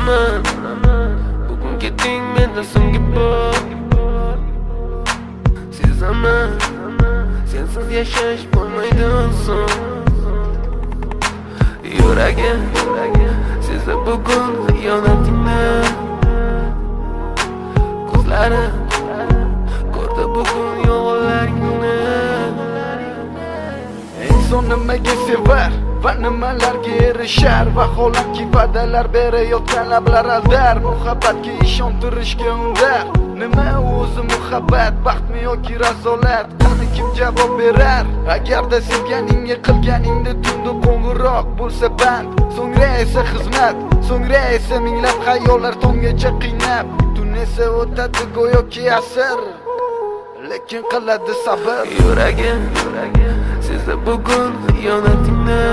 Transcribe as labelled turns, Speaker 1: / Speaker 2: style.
Speaker 1: Bilaman, bugun ketding mendan so'nggi bor. Sezaman, sensiz yashash bo'lmaydi oson. Yuragim sezdi bugun xiyonatingni. Ko'zlarim ko'rdi bugun yolg'onlaringni.
Speaker 2: Inson nimaga sevar va nimalarga erishar? Vaholanki va'dalar berayotgan lablar aldar, muhabbatga ishontirishga undar. Nima o'zi muhabbat, baxtmi yoki razolat? Qani kim javob berar? Agarda sevganingga qilganingda tunda qo'ng'iroq bo'lsa band, so'ngra esa xizmat, so'ngra esa minglab xayollar tonggacha qiynab, tun esa o'tadi go'yoki asr, lekin qiladi sabr.
Speaker 1: Yuragim sezdi bugun xiyonatingni.